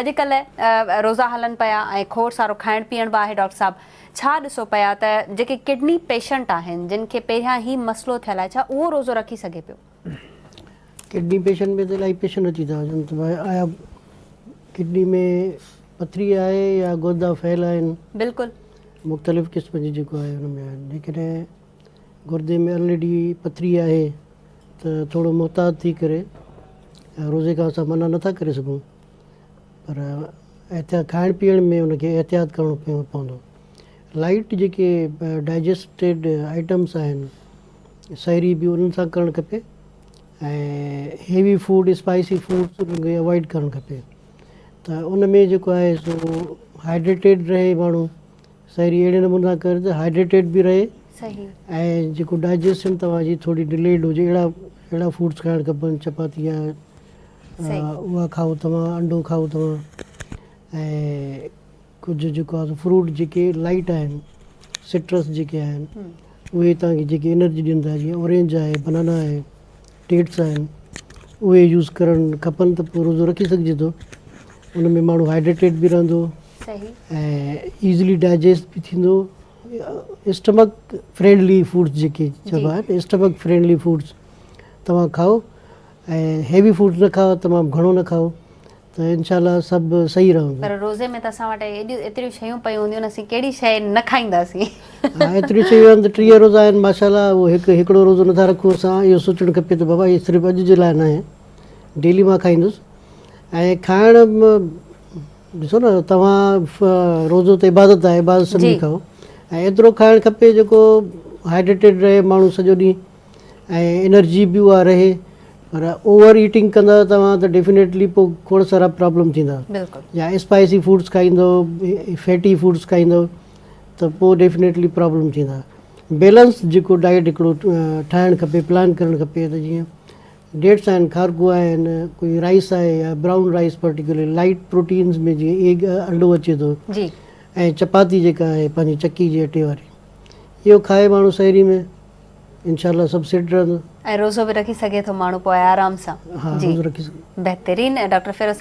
اڄڪلهه روزا هلن پيا ۽ کوڙ سارو کائڻ پيئڻ به آهي ڊاڪٽر صاحب ڇا ڏسو پيا ته جيڪي ڪڊني پيشنٽ آهن جن کي پهريان هي مسئلو ٿيل آهي ڇا اهو روزو رکي سگهي پيو؟ ڪڊني پيشنٽ ۾ ته الاهي پيشنٽ اچي ٿا وڃن ته ڀائي آيا ڪڊني ۾ پٿري آهي يا گردا فيل آهن. بلڪل. مختلف قسم جي جيڪو آهي ان ۾ آهن جيڪڏهن گردي ۾ الريڊي پٿري آهي ته ٿورو محتاط ٿي ڪري روزي کان اسان منع نٿا ڪري سگهون پر احتياط کائڻ پيئڻ ۾ ان کي احتياط ڪرڻو پوندو لائيٽ جيڪي ڊائجسٽيڊ آئٽمس آهن سحري به انهن سان ڪرڻ کپي ۽ هيوي فوڊ اسپائسي فوڊس انهن کي اوائڊ ڪرڻ کپي ته ان ۾ جيڪو آهي سو هائڊريٽيڊ رهي ماڻهو سحري اهڙي نموني سان ڪري ته هائڊريٽيڊ به رهي ۽ جيڪو ڊائجيشن توهان جي ٿوري ڊليڊ هجي اهڙا اهڙا فوڊس کائڻ کپن چپاتي آهي اها کائو توهان انڊو کائو توهان ۽ ڪجهه جيڪو آهي سو فروٽ جيڪي لائيٽ آهن سٽرس جيڪي آهن اهي توهان کي جيڪي انرجي ڏين ٿا جيئن اورينج آهي بنانا آهي ڊيٽس آهن اهي يوز ڪرڻ کپن ته پوء روزو رکي سگهجي ٿو ان ۾ ماڻهو هائڊريٽيڊ به رهندو ۽ ايزلي ڊائجسٽ به ٿيندو اسٽمڪ فرينڊلي فوڊس جيڪي چئبا آهن اسٽمڪ فرينڊلي فوڊس توهان کائو ۽ هيوي فوڊس نه کائو تمام گهڻو نه کائو ته انشاء الله سڀ صحيح رهندو. پر روزي ۾ ته اسان وٽ ايڏيون ايتريون شيون پيون هونديون آهن اسين ڪهڙي شيء نه کائينداسين. ها ايتريون شيون آهن ته 30 روزا آهن ماشاء الله اهو هڪ هڪڙو روزو نٿا رکون اسان اهو سوچڻ کپي ته بابا هي صرف اڄ جي لاء ناهي ڊيلي مان کائيندس ۽ کائڻ ڏسو نه توهان روزو ته عبادت آهي عبادت سمجهي کائو ۽ ايترو کائڻ کپي جيڪو هائڊريٽيڊ رهي ماڻهو سڄو ڏينهن ۽ انرجي به اها رهي پر اوور ايٽنگ ڪندا توهان ته ڊيفينيٽلي پوء کوڙ سارا پرابلم ٿيندا يا اسپائسي فوڊس کائيندو فيٽي فوڊس کائيندو ته پوء ڊيفينيٽلي پرابلم ٿيندا بيلنس جيڪو ڊائيٽ هڪڙو ٺاهڻ کپي پلان ڪرڻ کپي ته جيئن ڊيٽس آهن کارڪو آهن ڪوئي رائس آهي يا brown rice particular light proteins ۾ جيئن ايگ انڊو اچي ٿو ۽ چپاتي جيڪا آهي پنهنجي چڪي جي اٽي واري اهو کائي ماڻهو سحري ۾ انشاء الله سڀ سيٽ رهندو. ۽ روزو به رکي سگهي ٿو ماڻهو پوء آرام سان. ها روزو رکي سگهي. بهترين ڊاڪٽر فيروز صاحب.